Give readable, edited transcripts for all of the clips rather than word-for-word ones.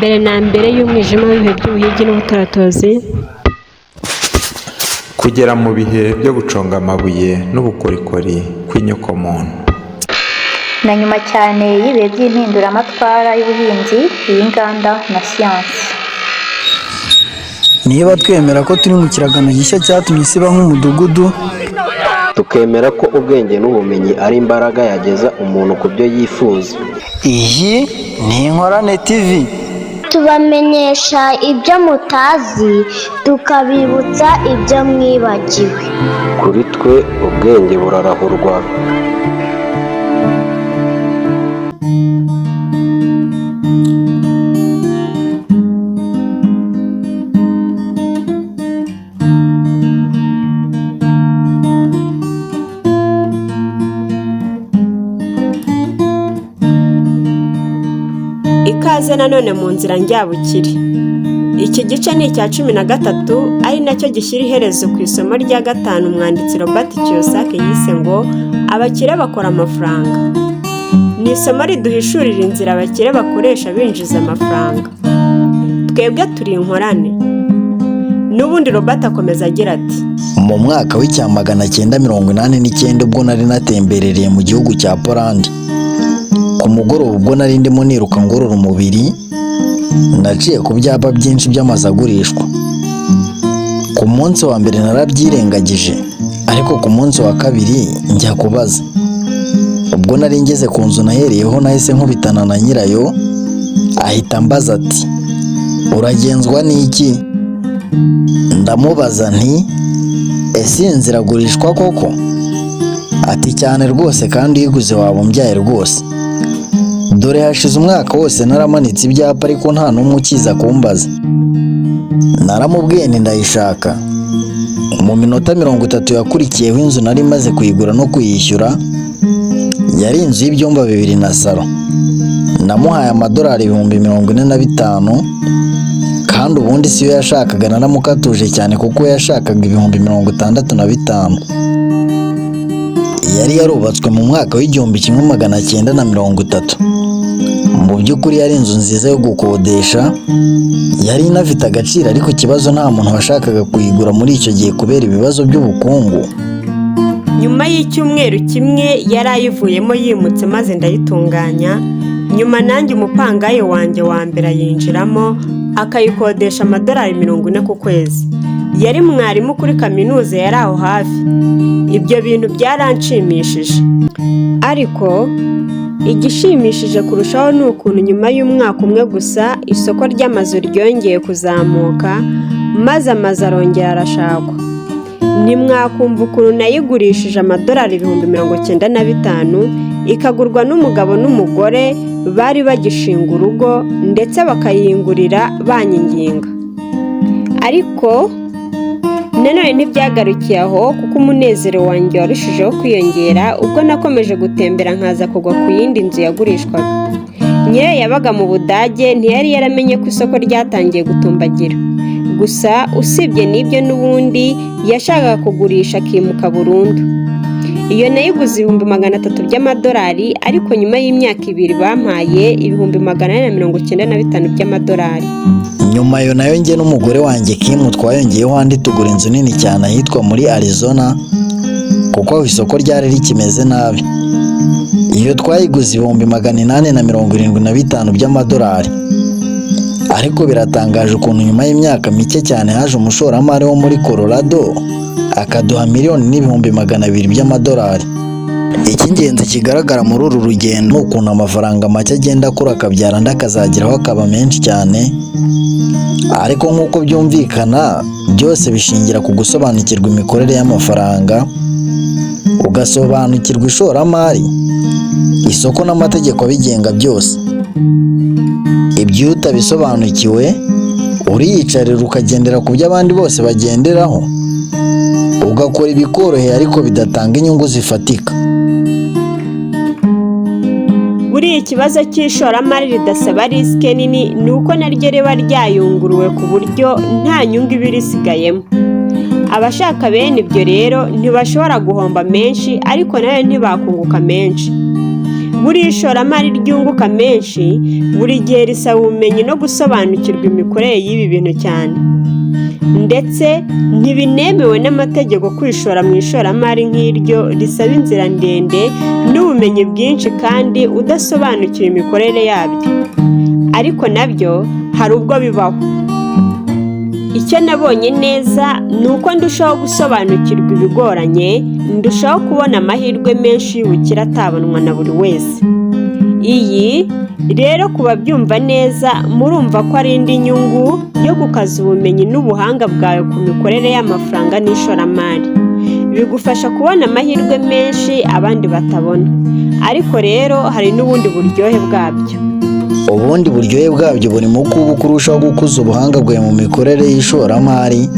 Mbere na mbere y'umwijima w'ibihe by'ubuhigi n'ubutoratozi, kugera mu bihe byo guconga amabuye n'ubukorikori kw'inyokomuntu, na nyuma cyane y'ibihe by'impinduramatwara y'ubuhinzi, iy'inganda na siyansi. Niba twemera ko turi mu kiragano gishya cyatumye isi iba nk'umudugudu, tukemera ko ubwenge n'ubumenyi ari imbaraga yageza umuntu ku byo yifuza. Iyi ni Inkorane TV. Tubamenyesha ibyo mutazi, tukabibutsa ibyo mwibagiwe. Kuri twe ubwenge burarahurwa. Ikaze nanone mu nzira njyabukire. Iki gice ni icya 13, ari nacyo gishyira iherezo ku isomo rya gatanu umwanditsi Robert Kiyosaki yise ngo "Abakire bakora amafaranga". Ni isomo riduhishurira inzira abakire bakoresha binjiza amafaranga. Twebwe turi inkorane. N'ubundi Robert akomeza agira ati: Mu mwaka w'1989, ubwo nari natemberereye mu gihugu cya Polandi, ku mugoroba ubwo nari ndimo niruka ngorora umubiri, naciye ku byapa byinshi by'amazu agurishwa. Ku munsi wa mbere narabyirengagije, ariko ku munsi wa kabiri njya kubaza. Ubwo nari ngeze ku nzu nahereyeho, nahise nkubitana na nyirayo, ahita ambaza ati: "Uragenzwa n'iki?" Ndamubaza nti: "Ese iyi nzu iragurishwa koko?" Ati: "Cyane rwose, kandi uyiguze waba umbyaye rwose. Dore hashize umwaka wose naramanitse ibyapa, ariko nta n'umwe ukiza kumbaza." Naramubwiye nti: "Ndayishaka." Mu minota 30 yakurikiyeho inzu nari maze kuyigura no kuyishyura. Yari inzu y'ibyumba bibiri na salo. Namuhaye amadolari 45,000, kandi ubundi siyo yashakaga, naramukatuje cyane kuko yashakaga 65,000. Yari yarubatswe mu mwaka w'1930. Mu by'ukuri yari inzu nziza yo gukodesha, yari inafite agaciro, ariko ikibazo nta muntu washakaga kuyigura muri icyo gihe kubera ibibazo by'ubukungu. Nyuma y'icyumweru kimwe yari ayivuyemo yimutse, maze ndayitunganya. Nyuma nanjye umupangayi wanjye wa mbere ayinjiramo, akayikodesha amadolari 40 ku kwezi. Yari mwarimu kuri kaminuza yari aho hafi. Ibyo bintu byaranshimishije, ariko igishimishije kurushaho ni ukuntu nyuma y'umwaka umwe gusa isoko ry'amazu ryongeye kuzamuka, maze amazu arongera arashakwa. Ntimwakumva ukuntu nayigurishije amadolari 95,000, ikagurwa n'umugabo n'umugore bari bagishinga urugo, ndetse bakayingurira banyinginga. Ariko nanone ntibyagarukiye aho, kuko umunezero wanjye warushijeho kwiyongera ubwo nakomeje gutembera nkaza kugwa ku yindi nzu yagurishwaga. Nyirayo yabaga mu Budage, ntiyari yaramenye ko isoko ryatangiye gutumbagira. Gusa usibye n'ibyo, n'ubundi yashakaga kugurisha akimuka burundu. Iyo nayiguze 300,000 by'amadolari, ariko nyuma y'imyaka 2 bampaye 495,000 by'amadolari. Nyuma yo nayo njye n'umugore wanjye Kim twayongeyeho andi, tugura inzu nini cyane ahitwa muri Arizona, kuko aho isoko ryari rikimeze nabi. Iyo twayiguze 875,000 by'amadolari. Ariko biratangaje ukuntu nyuma y'imyaka mike cyane haje umushoramari wo muri Colorado akaduha 1,200,000 by'amadolari. Icy'ingenzi kigaragara muri uru rugendo ni ukuntu amafaranga make agenda akura akabyara andi, akazageraho akaba menshi cyane. Ariko nk'uko byumvikana, byose bishingira ku gusobanukirwa imikorere y'amafaranga, ugasobanukirwa ishoramari, isoko n'amategeko abigenga byose. Ibyo iyo utabisobanukiwe, uriyicarira ukagendera ku byo abandi bose bagenderaho, ugakora ibikoroheye ariko bidatanga inyungu zifatika. Buriya ikibazo cy'ishoramari ridasaba risk nini ni uko naryo riba ryayunguruwe ku buryo nta nyungu iba irisigayemo. Abashaka bene ibyo rero ntibashobora guhomba menshi, ariko nayo ntibakunguka menshi. Buriya ishoramari ryunguka menshi buri gihe risaba ubumenyi no gusobanukirwa imikorere y'ibi bintu cyane. Ndetse ntibinemewe n'amategeko kwishora mu ishoramari nk'iryo risaba inzira ndende n'ubumenyi bwinshi kandi udasobanukiwe imikorere yabyo. Ariko nabyo hari ubwo bibaho. Icyo nabonye neza ni uko ndushaho gusobanukirwa ibigoranye, ndushaho kubona amahirwe menshi y'ubukire atabonwa na buri wese. Iyi rero ku babyumva neza murumva ko ari indi nyungu yo gukaza ubumenyi n'ubuhanga bwawe ku mikorere y'amafaranga n'ishoramari. Bigufasha kubona amahirwe menshi abandi batabona. Ariko rero hari n'ubundi buryohe bwabyo. Ubundi buryohe bwabyo buri mu kuba uko urushaho gukuza ubuhanga bwawe mu mikorere y'ishoramari,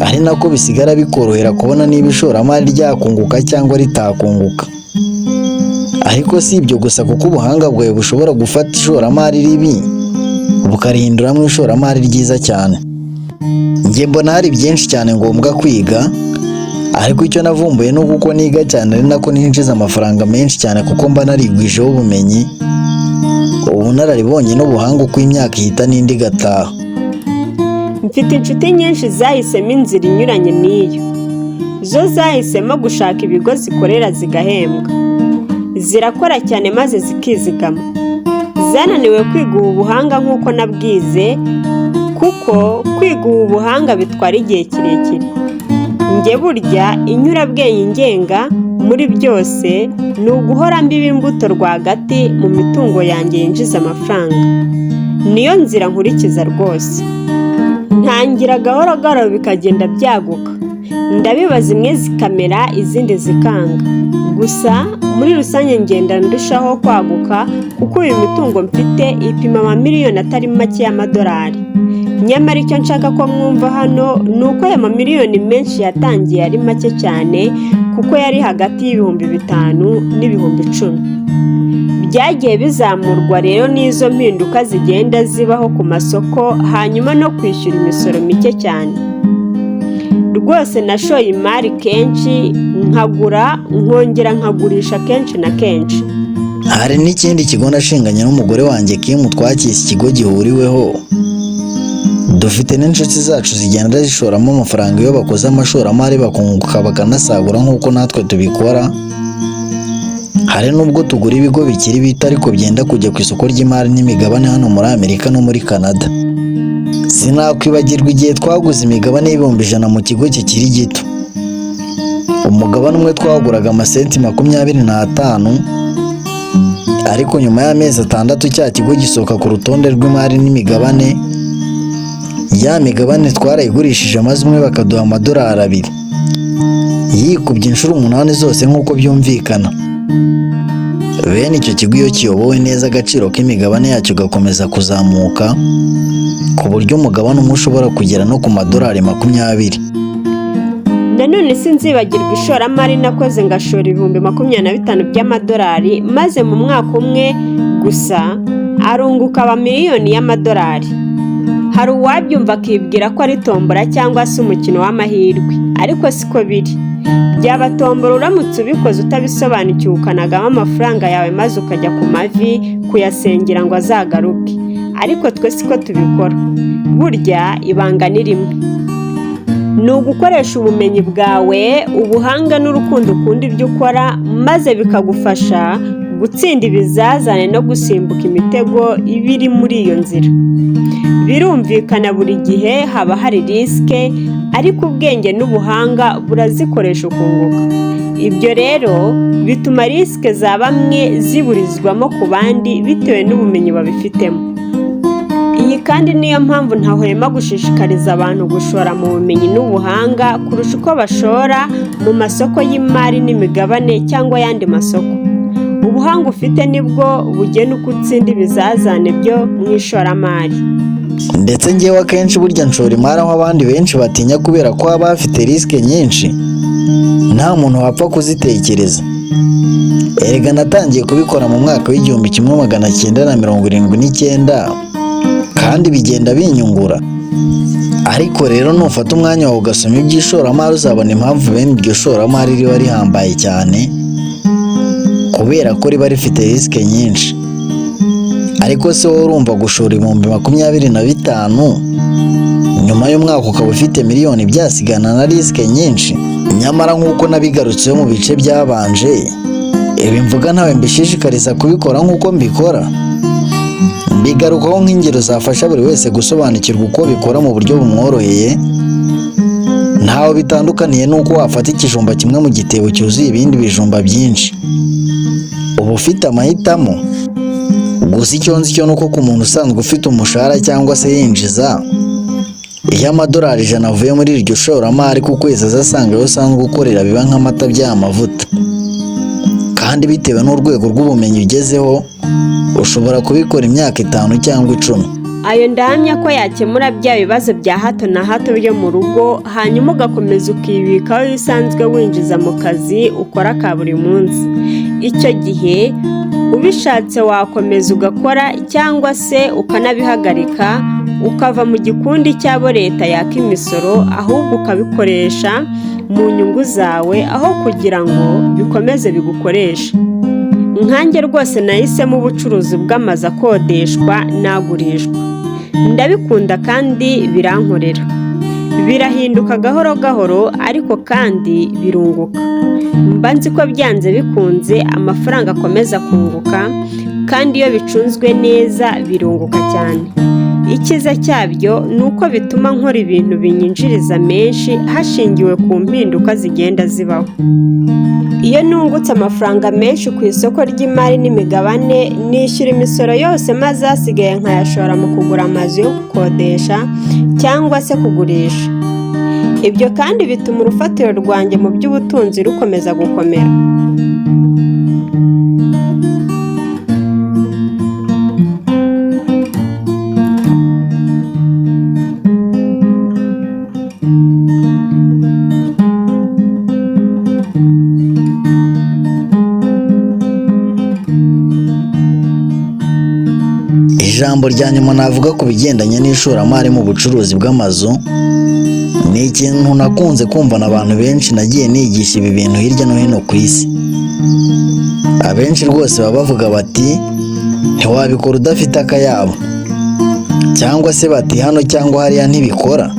ari nako bisigara bikorohera kubona niba ishoramari ryakunguka cyangwa ritakunguka. Ariko si ibyo gusa, kuko ubuhanga bwawe bushobora gufata ishoramari ribi bukarihinduramo ishoramari ryiza cyane. Njye mbona hari byinshi cyane ngombwa kwiga, ariko icyo navumbuye ni uko niga cyane ari nako ninjiza amafaranga menshi cyane, kuko mba narigwijeho ubumenyi, ubunararibonye n'ubuhanga uko imyaka ihita n'indi igataha. Mfite inshuti nyinshi zahisemo inzira inyuranye n'iyo. Zo zahisemo gushaka ibigo zikorera zigahembwa. Zirakora cyane maze zikizigama. Zananiwe kwiga ubu buhanga nk'uko nabwize, kuko kwiga ubu buhanga bitwara igihe kirekire. Njye burya inyurabwenge ingenga muri byose ni uguhora mbiba imbuto rwagati mu mitungo yanjye yinjiza amafaranga. Niyo nzira nkurikiza rwose. Ntangira gahoro gahoro bikagenda byaguka. Ndabiba zimwe zikamera izindi zikanga. Gusa muri rusange ngenda ndushaho kwaguka, kuko uyu mitungo mfite ipima amamiliyoni atari make y'amadolari. Nyamara icyo nshaka ko mwumva hano ni uko aya mamiliyoni menshi yatangiye ari make cyane, kuko yari hagati y'5,000 n' 10,000. Byagiye bizamurwa rero n'izo mpinduka zigenda zibaho ku masoko, hanyuma no kwishyura imisoro mike cyane. Rwose nashoye imari kenshi, nkagura nkongera nkagurisha kenshi na kenshi. Hari n'ikindi kigo nashinganye n'umugore wanjye Kim, twakise ikigo gihuriweho. Dufite n'inshuti zacu zigenda zishoramo amafaranga, iyo bakoze amashoramari bakunguka bakanasagura nk'uko natwe tubikora. Hari n'ubwo tugura ibigo bikiri bito ariko byenda kujya ku isoko ry'imari n'imigabane hano muri Amerika no muri Canada. Sinakwibagirwa igihe twaguze imigabane y'100,000 mu kigo kikiri gito. Umugabane umwe twaguraga amasenti 25, ariko nyuma y'amezi 6 cya kigo gisohoka ku rutonde rw'imari n'imigabane. Ya migabane twarayigurishije maze umwe bakaduha amadolari 2, yikubye inshuro 8 zose nk'uko byumvikana. Bene icyo kigo iyo kiyobowe neza, agaciro k'imigabane yacyo gakomeza kuzamuka, ku buryo umugabane umwe ushobora kugera no ku madolari 20. Nanone sinzibagirwa ishoramari nakoze ngashora 25,000 by'amadolari, maze mu mwaka umwe gusa arunguka aba miliyoni y'amadolari. Hari uwabyumva akibwira ko ari tombora cyangwa se umukino w'amahirwe, ariko siko biri. Byaba tombora uramutse ubikoze utabisobanukiwe, ukanagamo amafaranga yawe maze ukajya ku mavi kuyasengera ngo azagaruke. Ariko twe siko tubikora. Burya ibanga ni rimwe, ni ugukoresha ubumenyi bwawe, ubuhanga n'urukundo ukunda ibyo ukora, maze bikagufasha gutsinda ibizazane no gusimbuka imitego iba iri muri iyo nzira. Birumvikana buri gihe haba hari risque, ariko ubwenge n'ubuhanga burazikoresha ukunguka. Ibyo rero bituma risque za bamwe ziburizwamo ku bandi bitewe n'ubumenyi babifitemo. Iyi kandi niyo mpamvu ntahwema gushishikariza abantu gushora mu bumenyi n'ubuhanga kurusha uko bashora mu masoko y'imari n'imigabane cyangwa ayandi masoko. Ubuhanga ufite nibwo bugena uko utsinda ibizazane byo mu ishoramari. Ndetse ngewe akenshi burya nshora imari aho abandi benshi batinya, kubera ko haba hafite risque nyinshi, nta muntu wapfa kuzitekereza. Erega natangiye kubikora mu mwaka w'1979, kandi bigenda binyungura. Ariko rero nufata umwanya wawe ugasoma iby'ishoramari, uzabona impamvu bene iryo shoramari riba rihambaye cyane, Kubera ko riba rifite risk nyinshi. Ariko se wowe urumva gushora 25,000 nyuma y'umwaka ukaba ufite miliyoni byasigana na risk nyinshi? Nyamara nk'uko nabigarutseho mu bice byabanje, ibi mvuga ntawe mbishishikariza kubikora nk'uko mbikora. Mbigarukaho nk'ingero zafasha buri wese gusobanukirwa uko bikora mu buryo bumworoheye. Ntaho bitandukaniye n'uko wafata ikijumba kimwe mu gitebo cyuzuye ibindi bijumba byinshi. Uba ufite amahitamo. Gusa icyo nzi cyo ni uko ku muntu usanzwe ufite umushahara cyangwa se yinjiza, iyo amadolari 100 avuye muri iryo shoramari ku kwezi aza asanga ayo usanzwe ukorera biba nk'amata by'amavuta. Kandi bitewe n'urwego rw'ubumenyi ugezeho, ushobora kubikora imyaka 5 cyangwa 10. Ayo ndahamya ko yakemura bya bibazo bya hato na hato byo mu rugo, hanyuma ugakomeza ukibikaho iyo usanzwe winjiza mu kazi ukora ka buri munsi. Icyo gihe ubishatse wakomeza ugakora cyangwa se ukanabihagarika, ukava mu gikundi cy'abo leta yaka imisoro, ahubwo ukabikoresha mu nyungu zawe aho kugira ngo bikomeze bigukoreshe. Nkanjye rwose nahisemo ubucuruzi bw'amazu akodeshwa n'agurishwa. Ndabikunda kandi birankorera. Birahinduka gahoro gahoro ariko kandi birunguka. Mba nzi ko byanze bikunze amafaranga akomeza kunguka, kandi iyo bicunzwe neza birunguka cyane. Icyiza cyabyo ni uko bituma nkora ibintu binyinjiriza menshi hashingiwe ku mpinduka zigenda zibaho. Iyo nungutse amafaranga menshi ku isoko ry'imari n'imigabane, nishyura imisoro yose maze asigaye nkayashora mu kugura amazu yo gukodesha cyangwa se kugurisha. Ibyo kandi bituma urufatiro rwanjye mu by'ubutunzi rukomeza gukomera. Ijambo rya nyuma navuga ku bigendanye n'ishoramari mu bucuruzi bw'amazu ni ikintu nakunze kumvana abantu benshi nagiye nigisha ibi bintu hirya no hino ku isi. Abenshi rwose baba bavuga bati ntiwabikora udafite akayabo, cyangwa se bati hano cyangwa hariya ntibikora.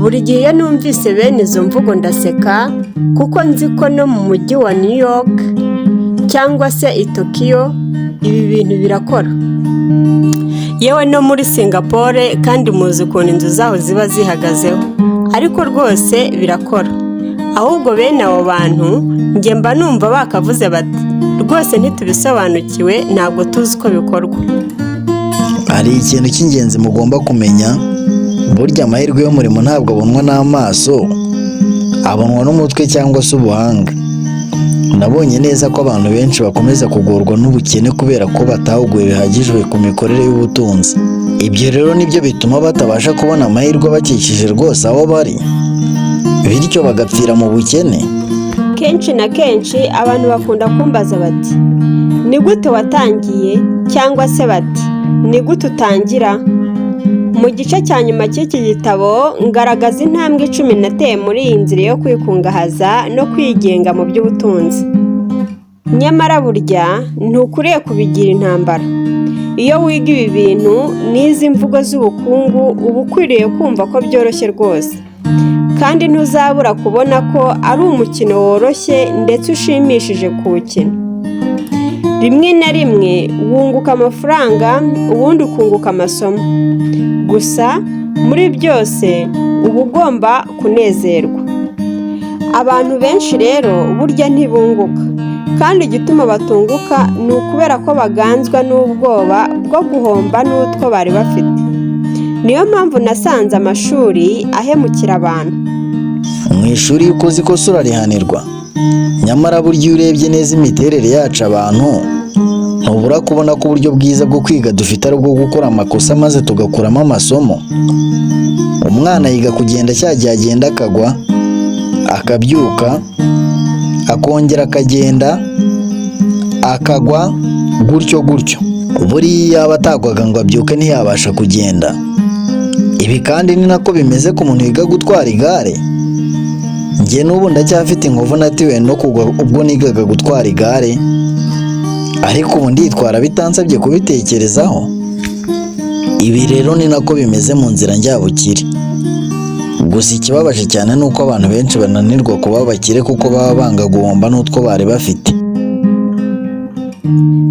Buri gihe iyo numvise bene izo mvugo ndaseka, kuko nzi ko no mu mujyi wa New York cyangwa se i Tokiyo ibi bintu birakora. Yewe no muri Singapore, kandi muzi ukuntu inzu zaho ziba zihagazeho, ariko rwose birakora. Ahubwo bene abo bantu njye mba numva bakavuze bati rwose ntitubisobanukiwe, ntabwo tuzi uko bikorwa. Hari ikintu cy'ingenzi mugomba kumenya, burya amahirwe y'umurimo ntabwo abonwa n'amaso, abonwa n'umutwe cyangwa se ubuhanga. Nabonye neza ko abantu benshi bakomeza kugorwa n'ubukene kubera ko batahuguwe bihagije ku mikorere y'ubutunzi. Ibyo rero nibyo bituma batabasha kubona amahirwe abakikije rwose aho bari, bityo bagapfira mu bukene. Kenshi na kenshi abantu bakunda kumbaza bati ni gute watangiye, cyangwa se bati ni gute utangira. Mu gice cya nyuma cy'iki gitabo ngaragaza intambwe 10 nateye muri iyi nzira yo kwikungahaza no kwigenga mu by'ubutunzi. Nyamara burya ntukwiriye kubigira intambara. Iyo wiga ibi bintu n'izi mvugo z'ubukungu uba ukwiriye kumva ko byoroshye rwose, kandi ntuzabura kubona ko ari umukino woroshye ndetse ushimishije kuwukina. Rimwe na rimwe wunguka amafaranga, ubundi ukunguka amasomo. Gusa muri byose uba ugomba kunezerwa. Abantu benshi rero burya ntibunguka, kandi igituma batunguka ni ukubera ko baganzwa n'ubwoba bwo guhomba n'utwo bari bafite. Niyo mpamvu nasanze amashuri ahemukira abantu. Mu ishuri iyo ukoze ikosa urarihanirwa. Nyamara burya iyo urebye neza imiterere yacu abantu, ntubura kubona ko uburyo bwiza bwo kwiga dufite ari ubwo gukora amakosa maze tugakuramo amasomo. Umwana yiga kugenda cya gihe agenda akagwa, akabyuka, akongera akagenda, akagwa, gutyo gutyo. Buriya yaba atagwaga ngo abyuke ntiyabasha kugenda. Ibi kandi ni nako bimeze ku muntu wiga gutwara igare. Njye n'ubu ndacyafite inkovu natiwe no kugwa ubwo nigaga gutwara igare, ariko ubu nditwara bitansabye kubitekerezaho. Ibi rero ni nako bimeze mu nzira njyabukire. Gusa ikibabaje cyane ni uko abantu benshi bananirwa kuba abakire kuko baba banga guhomba n'utwo bari bafite.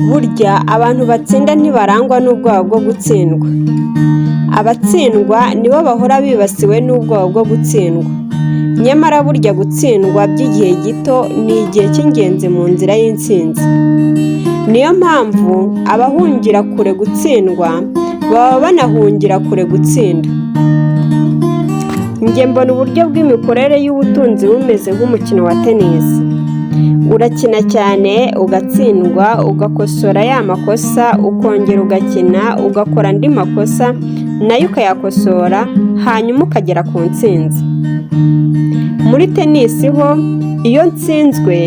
Burya abantu batsinda ntibarangwa n'ubwoba bwo gutsindwa. Abatsindwa nibo bahora bibasiwe n'ubwoba bwo gutsindwa. Nyamara burya gutsindwa by'igihe gito ni igihe cy'ingenzi mu nzira y'intsinzi. Niyo mpamvu abahungira kure gutsindwa baba banahungira kure gutsinda. Njye mbona uburyo bw'imikorere y'ubutunzi bumeze nk'umukino wa tenisi. Urakina cyane ugatsindwa, ugakosora ya makosa, ukongera ugakina, ugakora andi makosa nayo ukayakosora, hanyuma ukagera ku ntsinzi. Muri tenisi ho iyo nsinzwe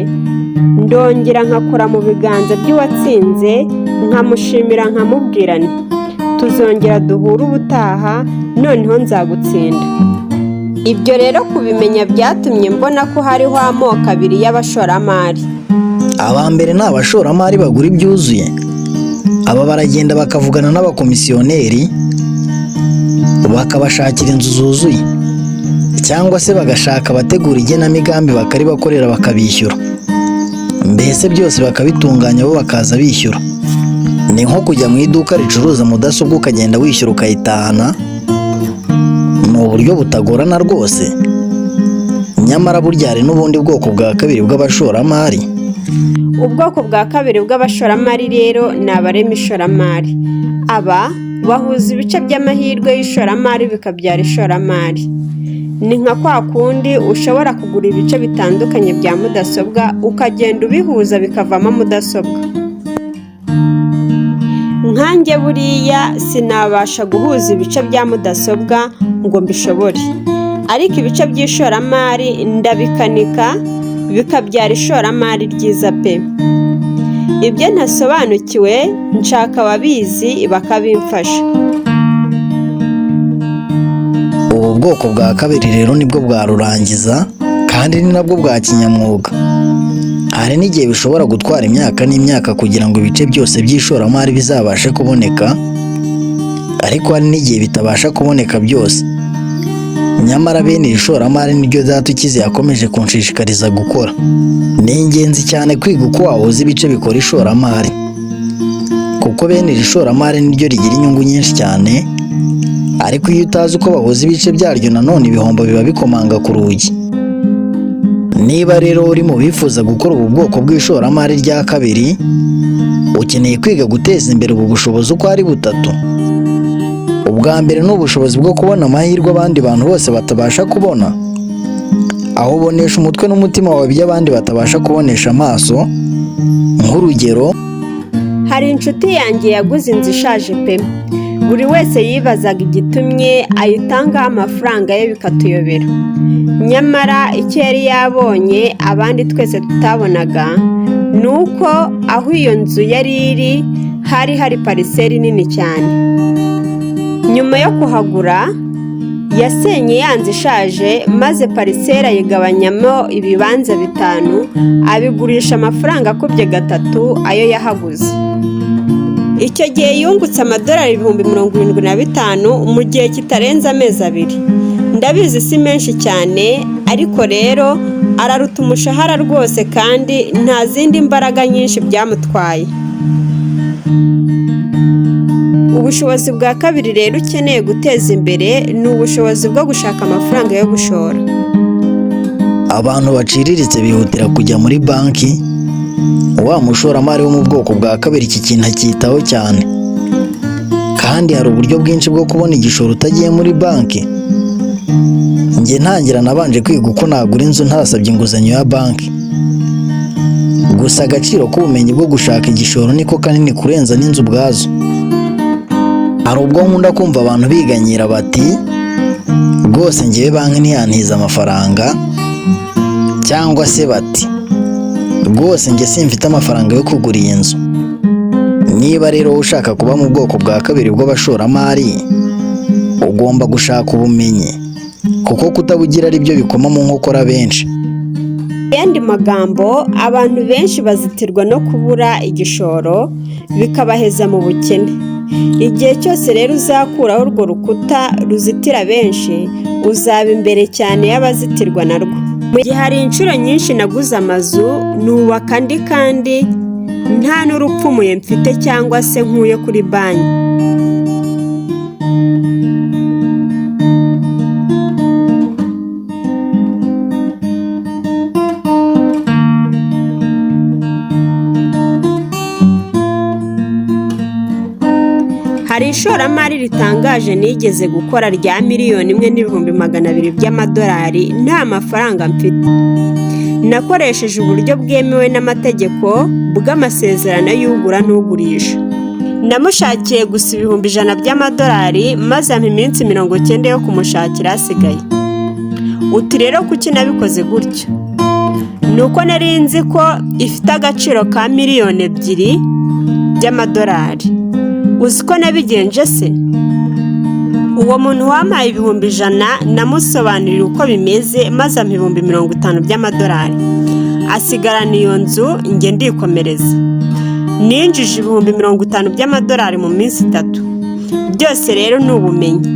ndongera nkakora mu biganza by'uwatsinze, nkamushimira, nkamubwira nti tuzongera duhure ubutaha, noneho nzagutsinda. Ibyo rero kubimenya byatumye mbona ko hariho amoko abiri y'abashoramari. Aba mbere ni abashoramari bagura ibyuzuye. Aba baragenda bakavugana n'abakomisiyoneri, bakabashakira inzu zuzuye, cyangwa se bagashaka abategura igenamigambi bakaribakorera bakabishyura. Mbese byose bakabitunganya, bo bakaza bishyura. Ni nko kujya mu iduka ricuruza mudasobwa, ukagenda wishyura ukayitahana. Ni uburyo butagorana rwose. Nyamara burya hari n'ubundi bwoko bwa kabiri bw'abashoramari. Ubwoko bwa kabiri bw'abashoramari rero ni abarema ishoramari. Aba bahuza ibice by'amahirwe y'ishoramari bikabyara ishoramari. Ni nka kwa kundi ushobora kugura ibice bitandukanye bya mudasobwa, ukagenda ubihuza bikavamo mudasobwa. Nkanjye buriya sinabasha guhuza ibice bya mudasobwa ngo mbishobore, ariko ibice by'ishoramari ndabikanika bikabyara ishoramari ryiza pe. Ibyo ntasobanukiwe nshaka ababizi bakabimfasha. Ubu bwoko bwa kabiri rero nibwo bwa rurangiza kandi ni nabwo bwa kinyamwuga. Hari n'igihe bishobora gutwara imyaka n'imyaka kugira ngo ibice byose by'ishoramari bizabashe kuboneka, ariko hari n'igihe bitabasha kuboneka byose. Nyamara bene iri shoramari niryo Data ukize yakomeje kunshishikariza gukora. Ni ingenzi cyane kwiga uko wahuza ibice bikora ishoramari, kuko bene iri shoramari niryo rigira inyungu nyinshi cyane, ariko iyo utazi uko bahuza ibice byaryo nanone ibihombo biba bikomanga ku rugi. Niba rero uri mu bifuza gukora ubu bwoko bw'ishoramari rya kabiri, ukeneye kwiga guteza imbere ubu bushobozi uko ari butatu. Ubwa mbere ni ubushobozi bwo kubona amahirwe abandi bantu bose batabasha kubona, aho ubonesha umutwe n'umutima wawe ibyo abandi batabasha kubonesha amaso. Nk'urugero, Hari inshuti yanjye yaguze inzu ishaje pe. Buri wese yibazaga igitumye ayitangaho amafaranga ye bikatuyobera. Nyamara icyo yari yabonye abandi twese tutabonaga ni uko aho iyo nzu yari iri hari hari parcelle nini cyane. Nyuma yo kuhagura yasenye ya nzu ishaje, maze parcelle ayigabanyamo ibibanza bitanu, abigurisha amafaranga akubye gatatu ayo yahaguze. Icyo gihe yungutse amadolari 75,000 mu gihe kitarenze amezi 2. Ndabizi si menshi cyane, ariko rero araruta umushahara rwose kandi nta zindi mbaraga nyinshi byamutwaye. Ubushobozi bwa kabiri rero ukeneye guteza imbere ni ubushobozi bwo gushaka amafaranga yo gushora. Abantu baciriritse bihutira kujya muri banki. Wa mushoramari wo mu bwoko bwa kabiri iki kintu acyitaho cyane, kandi hari uburyo bwinshi bwo kubona igishoro utagiye muri banki. Njye ntangira nabanje kwiga uko nagura inzu ntasabye inguzanyo ya banki. Gusa agaciro k'ubumenyi bwo gushaka igishoro niko kanini kurenza n'inzu ubwazo. Hari ubwo nkunda kumva abantu biganyira bati rwose ngewe banki ntiyantiza amafaranga, cyangwa se bati rwose njye simfite amafaranga yo kugura iyi nzu. Niba rero ushaka kuba mu bwoko bwa kabiri bw'abashoramari, ugomba gushaka ubumenyi, kuko kutabugira ari byo bikoma mu nkokora benshi. Mu yandi magambo, abantu benshi bazitirwa no kubura igishoro, bikabaheza mu bukene. Igihe cyose rero uzakuraho urwo rukuta ruzitira benshi, uzaba imbere cyane y'abazitirwa narwo. Mu gihe hari inshuro nyinshi naguze amazu, nubaka andi kandi nta n'urupfumuye mfite cyangwa se nkuye kuri banki. Hari ishoramari ritangaje nigeze gukora rya 1,200,000 by'amadolari nta mafaranga mfite. Nakoresheje uburyo bwemewe n'amategeko bw'amasezerano y'ugura n'ugurisha. Namushakiye gusa 100,000 by'amadolari maze ampa iminsi 90 yo kumushakira asigaye. Uti rero kuki nabikoze gutyo? Ni uko nari nzi ko ifite agaciro ka 2 miliyoni by'amadolari. Uzi ko nabigenje se? Uwo muntu wampaye 100,000 namusobanurira uko bimeze maze ampa 50,000 by'amadolari. Asigarana iyo nzu njye ndikomereza. Ninjije 50,000 by'amadolari mu minsi 3. Byose rero ni ubumenyi.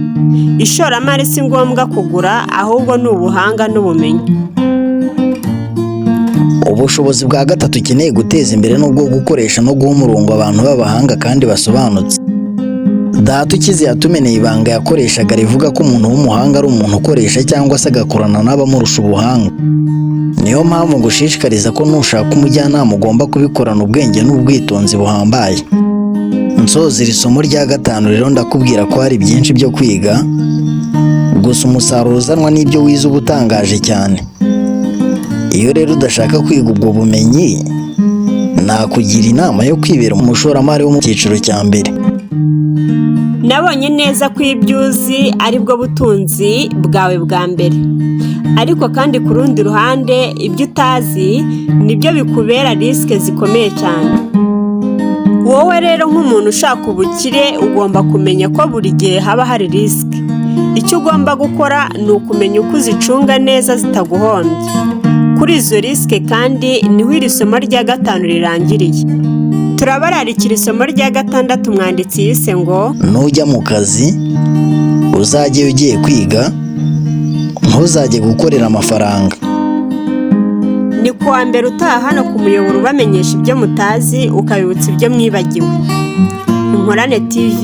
Ishoramari si ngombwa kugura ahubwo ni ubuhanga n'ubumenyi. Ubushobozi bwa gatatu ukeneye guteza imbere ni ubwo gukoresha no guha umurongo abantu b'abahanga kandi basobanutse. Data ukize yatumeneye ibanga yakoreshaga rivuga ko umuntu w'umuhanga ari umuntu ukoresha cyangwa se agakorana n'abamurusha ubuhanga. Niyo mpamvu ngushishikariza ko nushaka umujyanama ugomba kubikorana ubwenge n'ubwitonzi buhambaye. Nsoza iri somo rya gatanu rero ndakubwira ko hari byinshi byo kwiga, gusa umusaruro uzanwa n'ibyo wize uba utangaje cyane. Iyo rero udashaka kwiga ubwo bumenyi, nakugira inama yo kwibera umushoramari wo mu cyiciro cya mbere. Nabonye neza ko ibyo uzi ari bwo butunzi bwawe bwa mbere. Ariko kandi ku rundi ruhande ibyo utazi nibyo bikubera risike zikomeye cyane. Wowe rero nk'umuntu ushaka ubukire ugomba kumenya ko buri gihe haba hari risike. Icyo ugomba gukora ni ukumenya uko uzicunga neza zitaguhombya. Kuri izo risike kandi niho iri somo rya gatanu rirangiriye. Turabararikira isomo rya gatandatu umwanditsi yise ngo Nujya mu kazi, uzajye ugiye kwiga, ntuzajye gukorera amafaranga. Ni kuwa mbere utaha hano ku muyoboro ubamenyesha ibyo mutazi ukabibutsa ibyo mwibagiwe. Inkorane TV.